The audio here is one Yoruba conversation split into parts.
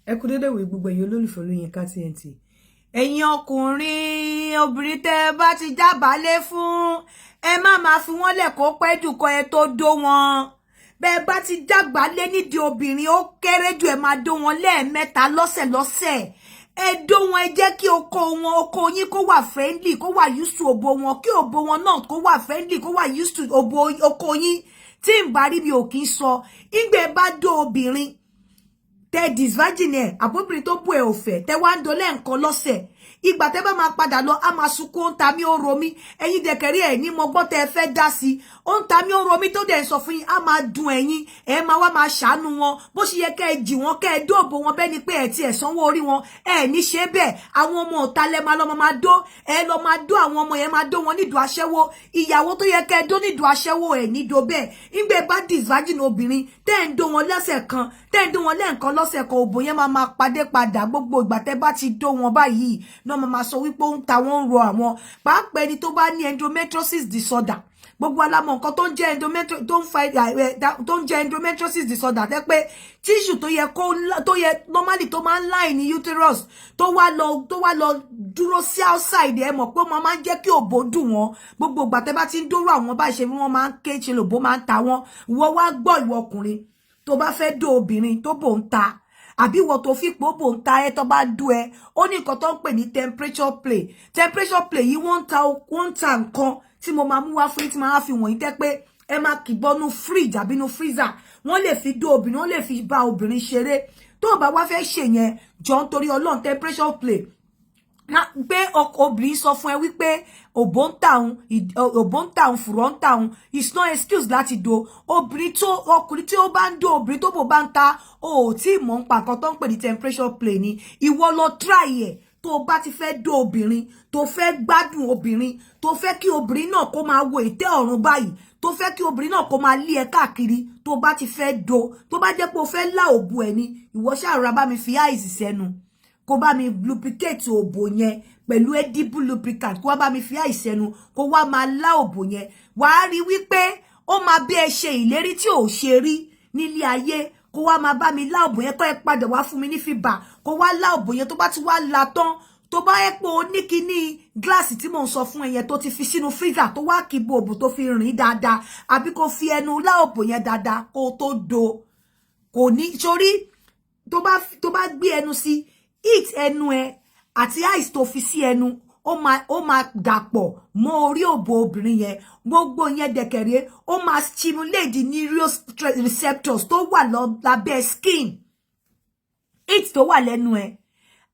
Ẹ kú dédé wòye, gbogbo ẹ̀yin olólùfẹ́ Olóyinka TNT. Ẹ̀yin ọkùnrin, obìnrin tẹ́ ẹ bá ti jábàálẹ̀ fún, ẹ má máa fi wọ́n lẹ̀ kó pẹ́ jù kọ́ ẹ tó dó wọn. Bẹ́ẹ̀ bá ti jábàálẹ̀ nídìí obìnrin, ó kéré jù, ẹ máa dó wọn lẹ́ẹ̀mẹ́ta lọ́sẹ̀ lọ́sẹ̀. Ẹ dó wọn, ẹ jẹ́ kí oko wọn, oko yín kó wà friendly, kó wà used to òbò wọn, kí òbò wọn náà kó wà friendly, kó wà used to òbò oko yín. Tí n bá rí mi ò kí ń sọ. Ìgbẹ́ bá dó obìnrin, tẹ disvirgin ẹ, àbóbìnrin tó bú ẹ òfẹ, tẹ wá ń dolẹ nǹkan lọ́sẹ̀, ìgbà tẹ bá máa padà lọ, á máa sunkún, ó ń ta mí, ó ro mí. Ẹ̀yin dẹ̀kẹ̀rí ẹ̀ ní mo gbọ́ tẹ ẹ fẹ́ dá sí. Ó ń ta mí, ó ro mí, tó dẹ̀ ń sọ fún yín, á máa dùn ẹ̀yin. Ẹ máa wá máa ṣàánú wọn. Bó ṣe yẹ kẹ́ ẹ jì wọ́n, kẹ́ ẹ dóòbò wọn bẹ́ẹ̀ ni pé ẹ ti ẹ̀ sanwó orí wọn, ẹ ní ṣe bẹ́ẹ̀. Àwọn ọmọ ọ̀tá lẹ máa lọ máa dó. Ẹ lọ máa dó àwọn ọmọ yẹn, máa dó wọn nídùú aṣẹ́wó. Ìyàwó tó yẹ kẹ́ ẹ dó nídùú aṣẹ́wó, ẹ̀ ní do bẹ́ẹ̀. Ìgbẹ́ bá disvirgin obìnrin, tẹ́ ẹ̀ ń dó wọn lẹ́sẹ̀ kan, tẹ́ ń dó wọn lẹ́ẹ̀kan lọ́sẹ̀ kan, òbò yẹn máa máa padé padà. Gbogbo ìgbà tẹ́ bá ti dó wọn báyìí náà, máa máa sọ wípé ó ń ta wọ́n, ń ro àwọn. Pàápàá ẹni tó bá ní endometriosis disorder, gbogbo alamọ nǹkan tó ń jẹ́ endometri tó ń fa, tó ń jẹ́ endometriosis disorder, tẹ́ pé tissue tó yẹ kó, tó yẹ normally tó máa ń line ní uterus, tó wá lọ dúró sí outside, ẹ mọ̀ pé ó máa ń jẹ́ kí òbò dùn wọ́n. Gbogbo ìgbà tẹ́ bá ti ń dóró àwọn báyìí, ṣe bí wọ́n máa ń ké, ṣe lòbó máa ń ta wọ́n. Ìwọ wá gbọ́, ìwọ ọkùnrin tó bá fẹ́ dó obìnrin tó bò ń ta, àbí ìwọ tó fi pò bò ń ta ẹ, tó bá dú ẹ, ó ní nǹkan tó ń pè ní temperature play. Temperature play yìí, wọ́n ń ta nǹkan tí mo máa mú wá fún yín, tí máa fi wọ̀nyí, tẹ́ pé ẹ máa kìbọnú fridge àbí inú freezer. Wọ́n lè fi dó obìnrin, wọ́n lè fi bá obìnrin ṣeré. Tó o bá wá fẹ́ ṣe yẹn, jọ, nítorí Ọlọ́run, temperature play pé obìnrin sọ fún ẹ wípé òbó ń tàun, òbó ń tàun, fùrọ̀ ń tàun, it's no excuse láti do obìnrin. Tó ọkùnrin tí ó bá ń do obìnrin tó bò bá ń ta, o ò tí ì mọ̀ ń pa nǹkan tó ń pè ní temperature play ni. Ìwọ lọ try ẹ̀. Tó o bá ti fẹ́ dó obìnrin, tó fẹ́ gbádùn obìnrin, tó fẹ́ kí obìnrin náà kó máa wo ìtẹ́ ọ̀run báyìí, tó fẹ́ kí obìnrin náà kó máa lé ẹ káàkiri, tó bá ti fẹ́ do, tó bá jẹ́ pé o fẹ́ lá òbò ẹ̀ ni, ìwọ ṣáà rọra bá mi fi ice sẹ́nu, kó bá mi lubricate òbò yẹn pẹ̀lú edible lubricant, kó wá bá mi fi ice sẹ́nu, kó wá máa lá òbò yẹn. Wàá rí wípé ó máa bí ẹ ṣe ìlérí tí ò ṣe rí nílé ayé. Kó wá máa bá mi lá òbò yẹn, kó ẹ padà wá fún mi ní fìbà, kó wá lá òbò yẹn. Tó bá ti wá la tán, tó bá yẹ pé o ní kíní gíláàsì tí mò ń sọ fún ẹ yẹn, tó ti fi sínú freezer, tó wá kíbo òbò, tó fi rìn dáadáa, àbí kó fi ẹnu lá òbò yẹn dáadáa kó tó do, kò ní sórí. Tó bá gbé ẹnu sí heat ẹnu ẹ àti ice tó fi sí ẹnu, ó máa dàpọ̀ mọ́ orí òbò obìnrin yẹn. Gbogbo yẹn dẹ̀kẹ̀rẹ́, ó máa stimulate the neuroreceptors tó wà lábẹ́ skin. Heat tó wà lẹ́nu ẹ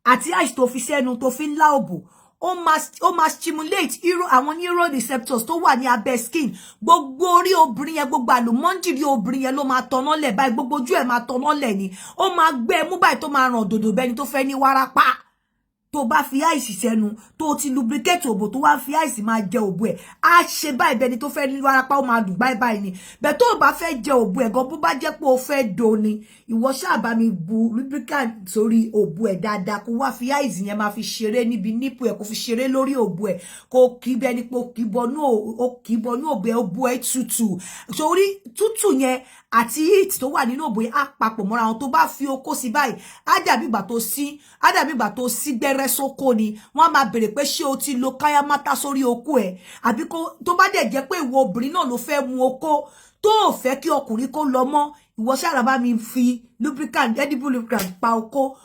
àti ice tó fi sẹ́nu tó fi ń lá òbò, ó máa stimulate àwọn neuroreceptors tó wà ní abẹ́ skin. Gbogbo orí obìnrin yẹn, gbogbo àlùmọ́ǹjìrì obìnrin yẹn ló máa tọ̀nà lẹ̀ báyìí. Gbogbo ojú ẹ̀ máa tọ̀nà lẹ̀ ni. Ó máa gbé ẹ mú báyìí, tó máa ràn òdòdó bẹ́ni tó fẹ́ ní wárápá. Tó bá fi ice sẹ́nu, tó ti lubricate òbò, tó wá fi ice máa jẹ òbò ẹ̀, á ṣe báyìí bẹni tó fẹ́ ní wárápá. Ó máa dùn báyìí báyìí ni. Bẹ́ẹ̀ tó o bá fẹ́ jẹ òbò ẹ̀ gan, bó bá jẹ́ pé o fẹ́ do ni, ìwọ ṣáà bá mi bu lubricant sórí òbò ẹ̀ dáadáa, kó wá fi ice yẹn máa fi ṣeré níbi nipple ẹ̀, kó fi ṣeré lórí òbò ẹ̀, kó kí bẹ́ni pé ó kì í bọnú òbò ẹ̀. Òbò ẹ̀ tutù sórí tútù yẹn àti heat tó wà nínú òbò yẹn á papọ̀ mọ́ra wọn. Tó bá fi okó sí báyìí, á dàbí ìgbà tó sí gbẹ́rẹ́ sóko ni. Wọ́n á máa bèrè pé ṣé o ti lo káyámátá sórí okó ẹ̀? Àbí kó tó bá dẹ̀ jẹ́ pé ìwọ obìnrin náà ló fẹ́ mu okó, tó ò fẹ́ kí ọkùnrin kó lọ mọ́, ìwọ ṣáà bá mi fi lubricant, edible lubricant pa okó,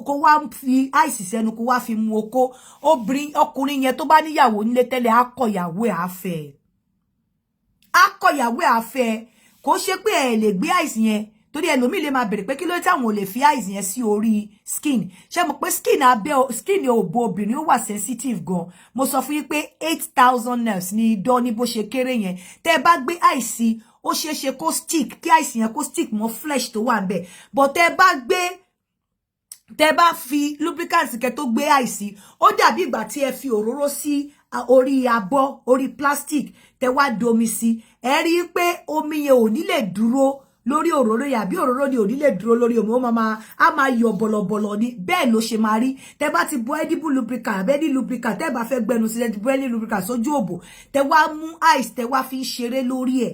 kó wá fi ice sẹ́nu, kó wá fi mu okó obìnrin. Ọkùnrin yẹn tó bá níyàwó nílé tẹ́lẹ̀, á kọ ìyàwó ẹ̀, á fẹ́, á kọ ìyàwó ẹ̀, á fẹ́. Kò ṣe pé ẹ lè gbé ice yẹn, torí ẹlòmíì lè máa bèrè pé kí ló táwọn ò lè fi ice yẹn sí orí skin. Ṣé mo pé skin abẹ́, skin òbò obìnrin, ó wà sensitive gan. Mo sọ fún yín pé 8,000 nerves ní idán ní bó ṣe kéré yẹn. Tẹ́ ẹ bá gbé ice sí, ó ṣeé ṣe kó stick, kí ice yẹn kó stick mọ́ flesh tó wà ńbẹ̀. But tẹ́ bá fi lubricant kẹ́ tó gbé ice, ó dàbí ìgbà tí ẹ fi òróró sí orí abọ́, orí plastic, tẹ́ wá domi sí. Ẹ rí i pé omi yẹn ò ní lè dúró lórí òróró yẹn, àbí òróró ni ò ní lè dúró lórí omi, ó máa á máa yọ bọ̀lọ̀bọ̀lọ̀ ni. Bẹ́ẹ̀ ló ṣe máa rí tẹ́ bá ti bu edible lubricant àbí any lubricant tẹ́ bá fẹ́ gbẹnu sí. Tẹ́ ti bu any lubricant sójú òbò, tẹ́ wá mú ice, tẹ́ wá fi ń ṣeré lórí ẹ̀,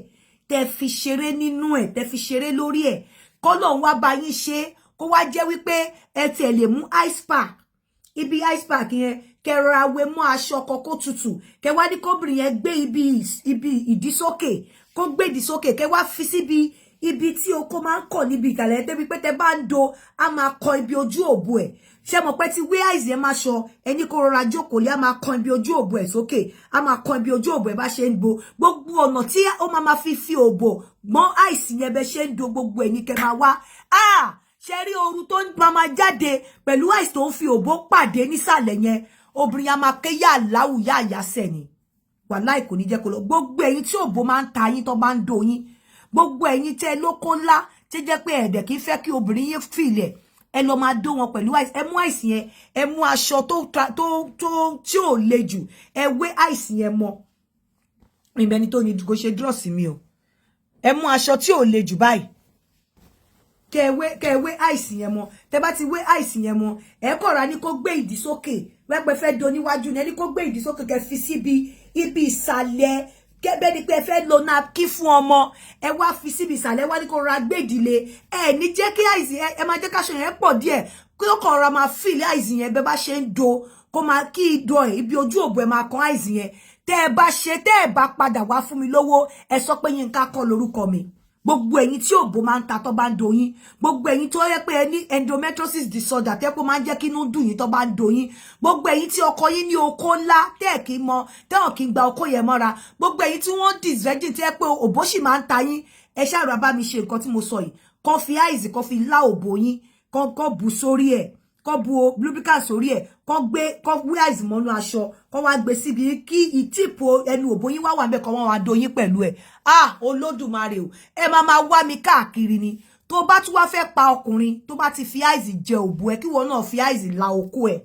tẹ́ fi ṣeré nínú ẹ̀, tẹ́ fi ṣeré lórí ẹ̀, kọ́lọ̀ wá bá yín ṣe. Kó wá jẹ́ wípé ẹ tiẹ̀ lè mú ice pack, ibi ice pack yẹn, kẹ́ rọra wé mọ́ aṣọ kan kó tutù, kẹ́ wá ní kóbìnrin yẹn gbé ibi ìdí sókè, kó gbé ìdí sókè, kẹ́ wá fi síbi ibi tí okó máa ń kọ̀ níbi ìkàlẹ̀, débi pé tẹ́ bá ń do, á máa kọ ibi ojú òbò ẹ̀. Ṣé mọ̀ pé tí wé ice yẹn máa ṣọ ẹni kó rọra jókòó lé, á máa kan ibi ojú òbò ẹ̀ sókè, á máa kan ibi ojú òbò ẹ̀ bá ṣe ń gbo. Gbogbo ọ̀nà tí ó máa fi òbò gbọ́n ice yẹn bẹ ṣe ń do, gbogbo ẹ̀ ní kẹ́ máa wá. Ah, ṣe rí ooru tó máa jáde pẹ̀lú ice tó ń fi òbò pàdé nísàlẹ̀ yẹn, obìnrin yẹn máa ké yà láwù yà yàsẹ̀ ni. Wàláì, kò ní jẹ́ kó lọ. Gbogbo ẹ̀yin tí òbò máa ń ta yín tó bá ń do yín, gbogbo ẹ̀yin tẹ́ lóko ńlá tí jẹ́ pé ẹ̀dẹ̀ kì í fẹ́ kí obìnrin yín fìlẹ̀, ẹ lọ máa dó wọn pẹ̀lú ice. Ẹ mú ice yẹn, ẹ mú aṣọ tó tí ò le jù, ẹ wé ice yẹn mọ́. Ìbẹni tó ní kò ṣe dúrọ̀sì mi o. Ẹ mú aṣọ tí ò le jù báyìí, kẹ wé ice yẹn mọ́. Tẹ bá ti wé ice yẹn mọ́, ẹ kọ̀ra ní kó gbé ìdí sókè wẹ́pẹ́ fẹ́ do níwájú ní ẹni kó gbé ìdí sókè, kẹ fi síbi ibi ìsàlẹ̀, kẹ́bẹ́ ni pé ẹ fẹ́ lo napkin fún ọmọ. Ẹ wá fi síbi ìsàlẹ̀, wá ní kó ra gbé ìdílé. Ẹ ní jẹ́ kí ice ẹ máa jẹ́ káṣọ yẹn pọ̀ díẹ̀, kí ó kàn ra máa feel ice yẹn bẹ́ bá ṣe ń do, kó máa kí ìdọ̀ ẹ̀, ibi ojú òbò ẹ máa kan ice yẹn. Tẹ́ ẹ bá ṣe, tẹ́ ẹ bá padà wá fún mi lówó, ẹ sọ pé Yínká kọ́ lórúkọ mi. Gbogbo ẹ̀yin tí òbò máa ń ta tó bá ń doyín, gbogbo ẹ̀yin tó yẹ pé ẹ ní endometriosis disorder tẹ́ pé máa ń jẹ́ kí inú dùn yín tó bá ń doyín, gbogbo ẹ̀yin tí ọkọ yín ní okó ńlá tẹ́ ẹ̀ kí mọ tẹ́ ọ̀ kí ń gba okó yẹn mọ́ra, gbogbo ẹ̀yin tí wọ́n disvirgin tẹ́ pé òbó sì máa ń ta yín, ẹ ṣáà bá mi ṣe nǹkan tí mo sọ yìí. Kàn fi ice, kàn fi lá òbò yín, kàn bù sórí ẹ̀, kàn bu lubricant sórí ẹ̀, kàn gbé, kàn wé ice mọ́nú aṣọ, kàn wá gbé síbi kí ìtìpó ẹnu òbò yín wá wà ńbẹ̀, kàn wọ́n wá do yín pẹ̀lú ẹ̀. Ah, Olódùmarè o, ẹ máa máa wá mi káàkiri ni. Tó bá tún wá fẹ́ pa ọkùnrin tó bá ti fi ice jẹ òbò ẹ, kí wọn náà fi ice la okó ẹ,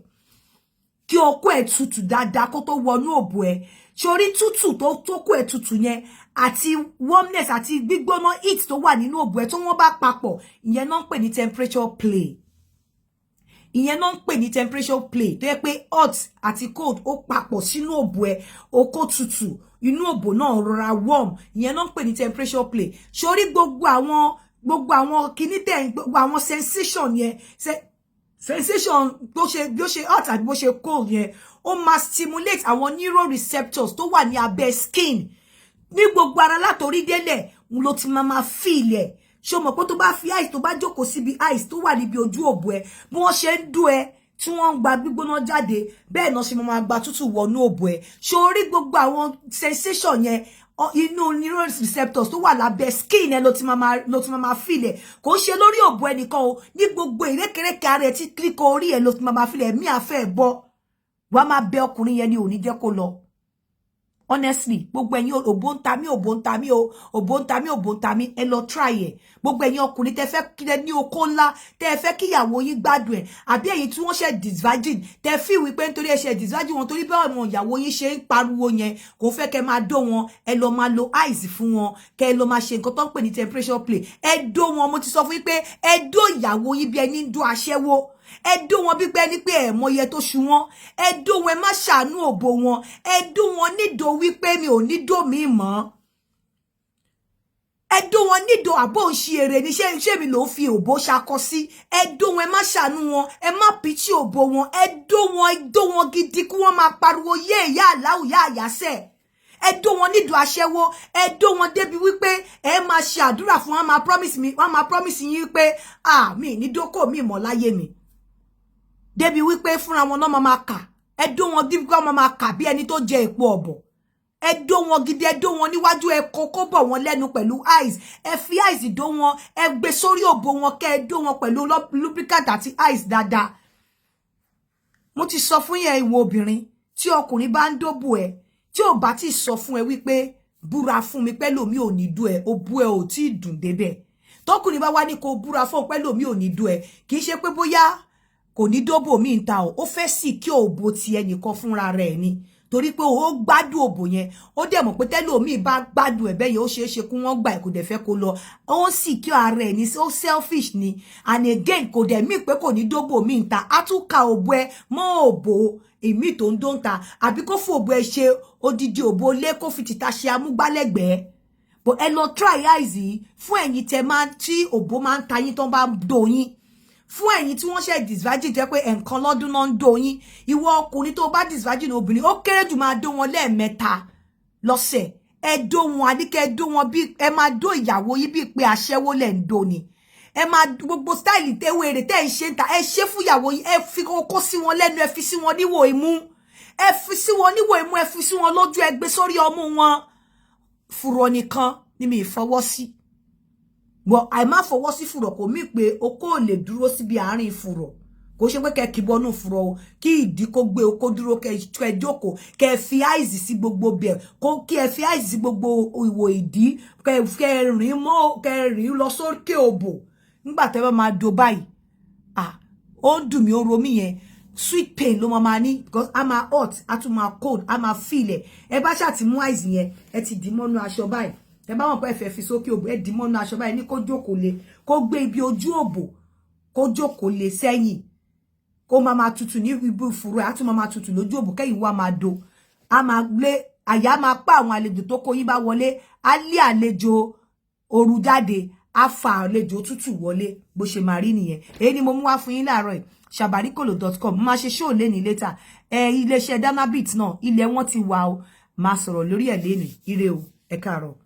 kí okó ẹ tutù dáadáa kó tó wọnú òbò ẹ. Sórí tútù tó kó ẹ tutù yẹn àti warmness àti gbígbóná heat tó wà nínú òbò ẹ tó wọ́n bá papọ̀, ìyẹn náà ń pè ní temperature play. Ìyẹn náà ń pè ní temperature play, tó yẹ pé hot àti cold ó papọ̀ sínú òbò ẹ, okó tutù, inú òbò náà rọra warm. Ìyẹn náà ń pè ní temperature play. Sórí gbogbo àwọn kíní tẹ̀, gbogbo àwọn sensation yẹn, sensation tó ṣe bí ó ṣe hot àti bó ṣe cold yẹn, ó máa stimulate àwọn neuroreceptors tó wà ní abẹ́ skin ní gbogbo ara látorí délẹ̀ ń ló ti máa máa feel ẹ̀. Ṣé o mọ̀ pé tó bá fi ice, tó bá jókòó síbi ice tó wà níbi ojú òbò ẹ, bí wọ́n ṣe ń dún ẹ tí wọ́n ń gba gbígbóná jáde, bẹ́ẹ̀ náà ṣe máa gba tútù wọnú òbò ẹ. Ṣé o rí gbogbo àwọn sensation yẹn, inú neuroreceptors tó wà lábẹ́ skin ẹ ló ti máa feel ẹ. Kò ń ṣe lórí òbò ẹnìkan o, ní gbogbo ìrékèrékè ara ẹ tí kíríkọ orí ẹ ló ti máa feel ẹ. Mí àfẹ́ bọ́, wàá máa bẹ ọkùnrin yẹn ni, ò ní jẹ́ kó lọ. Honestly, gbogbo ẹ̀yin òbó ń ta mí, òbó ń ta mí o, òbó ń ta mí, òbó ń ta mí, ẹ lọ try ẹ. Gbogbo ẹ̀yin ọkùnrin tẹ́ fẹ́ kí ní okó ńlá, tẹ́ fẹ́ kíyàwó yín gbádùn ẹ, àbí ẹ̀yin tí wọ́n ṣe disvirgin, tẹ́ fi wípé nítorí ẹ ṣe disvirgin wọn, torí báwọn ìyàwó yín ṣe ń pariwo yẹn, kò fẹ́ kẹ́ máa dó wọn, ẹ lọ máa lo ice fún wọn, kẹ́ ẹ lọ máa ṣe nǹkan tó ń pè ní temperature play. Ẹ dó wọn. Mo ti sọ fún yín pé ẹ dó ìyàwó yín bí ẹni ń dó aṣẹ́wó. Ẹ dó wọn bí pé ẹni pé ẹ mọyẹ tó ṣu wọn. Ẹ dó wọn, ẹ má ṣàánú òbò wọn. Ẹ dó wọn nídò wípé mi ò ní dó mi mọ́. Ẹ dó wọn nídò àbò ń ṣe èrè ní ṣé mi ló ń fi òbò ṣakọ sí. Ẹ dó wọn, ẹ má ṣàánú wọn, ẹ má pìtì òbò wọn. Ẹ dó wọn, ẹ dó wọn gidi, kí wọ́n máa pariwo yé ìyá àláwù yá àyàsẹ̀. Ẹ dó wọn nídò aṣẹ́wó. Ẹ dó wọn débi wípé ẹ máa ṣe àdúrà fún wọn, máa promise mi, wọn máa promise yín wípé, ah, mi ní dókò mi mọ̀ láyé mi, débi wípé fúnra wọn náà máa kà. Ẹ dó wọn débi pé wọn máa kà bí ẹni tó jẹ èpo ọ̀bọ̀. Ẹ dó wọn gidi, ẹ dó wọn níwájú, ẹ kókó bọ̀ wọn lẹ́nu pẹ̀lú ice. Ẹ fi ice dó wọn, ẹ gbé sórí òbò wọn, kẹ́ ẹ dó wọn pẹ̀lú lubricant àti ice dáadáa. Mo ti sọ fún yẹn, ìwọ obìnrin tí ọkùnrin bá ń dóbò ẹ, tí ò bá ti sọ fún ẹ wípé búra fún mi pé lòmí ò ní dú ẹ, ó bú ẹ ò tí ì dùn débẹ̀. Tọkùnrin bá wá ní kó búra fún pé lòmí ò ní dú ẹ, kì í ṣe pé bóyá kò ní dóbò míì ń ta o, ó fẹ́ sì kí òbò ti ẹnìkan fúnra rẹ̀ ni, torí pé ó gbádùn òbò yẹn, ó dẹ̀ mọ̀ pé tẹ́lòmíì bá gbádùn ẹ̀ bẹ́yẹn, ó ṣeé ṣe kí wọ́n gbà ẹ̀, kò dẹ̀ fẹ́ kó lọ. Ó ń sì kí ara ẹ̀ ní, ó selfish ni. And again, kò dẹ̀ mí pé kò ní dóbò míì ń ta, á tún ka òbò ẹ mọ́ òbò èmi tó ń dó ń ta, àbí kó fún òbò ẹ ṣe odidi òbò lé, kó fi tìta ṣe amúgbálẹ́gbẹ̀ẹ́. But ẹ lọ try ice yìí fún ẹ̀yin tẹ máa tí òbò máa ń ta yín tó bá ń do yín. Fún ẹ̀yin tí wọ́n ṣe disvirgin, jẹ́ pé ẹ̀ǹkan lọ́dún náà ń dó yín, ìwọ ọkùnrin tó bá disvirgin obìnrin, ó kéré jù, máa dó wọn lẹ́ẹ̀mẹ́ta lọ́sẹ̀. Ẹ dó wọn, àníkẹ́ ẹ dó wọn bí ẹ máa dó ìyàwó yín, bíi pé aṣẹ́wó lẹ̀ ń dó ni. Ẹ máa gbogbo style tẹ́wé rè tẹ́ ẹ ṣe ń ta, ẹ ṣe fún ìyàwó yín. Ẹ fi kókó sí wọn lẹ́nu, ẹ fi sí wọn níwò imú, ẹ fi sí wọn níwò imú, ẹ fi sí wọn lójú, ẹ gbé sórí ọmú wọn. Fùrọ̀ nìkan ni mi fọwọ́ sí bọ̀. Àìmá fọwọ́ sí fùrọ̀ kò mí pé okó ò lè dúró síbi àárín fùrọ̀. Kò ṣe pé kẹ́ kìbọnú fùrọ̀ o, kí ìdí kó gbé okó dúró, kẹ́ jókòó, kẹ́ fi ice sí gbogbo bẹ̀, kó kí ẹ fi ice sí gbogbo ìwò ìdí, kẹ́ rìn mọ́, kẹ́ rìn lọ sókè òbò. Nígbà tẹ́ bá máa do báyìí, ah, ó ń dùn mí, ó ro mí yẹn, sweet pain ló máa ní, because a máa hot, a tún máa cold, a máa feel ẹ. Ẹ bá ṣáà ti mú ice yẹn, ẹ ti dì mọ́nú aṣọ báyìí. Ẹ bá mọ̀ pé ẹ fẹ́ fi sókè òbò, ẹ dì mọ́nú aṣọ báyìí, ní kó jókòó lé, kó gbé ibi ojú òbò, kó jókòó lé sẹ́yìn, kó máa tutù ní ibi ìfúró ẹ̀, á tún máa tutù lójú òbò. Kẹ́yìn wá máa do, a máa lé àyà, máa pa àwọn àlejò tó kó yín bá wọlé, á lé àlejò òru jáde, á fa àlejò tútù wọlé. Bó ṣe máa rí nìyẹn. Èyí ni mo mú wá fún yín láàárọ̀ yìí. Sabarikolo.com máa ṣe show léni later. Ẹ iléeṣẹ́ Danabit náà, ilẹ̀ wọn ti wà o, máa sọ̀rọ̀ lórí ẹ̀ léni. Ire o, ẹ káàárọ̀.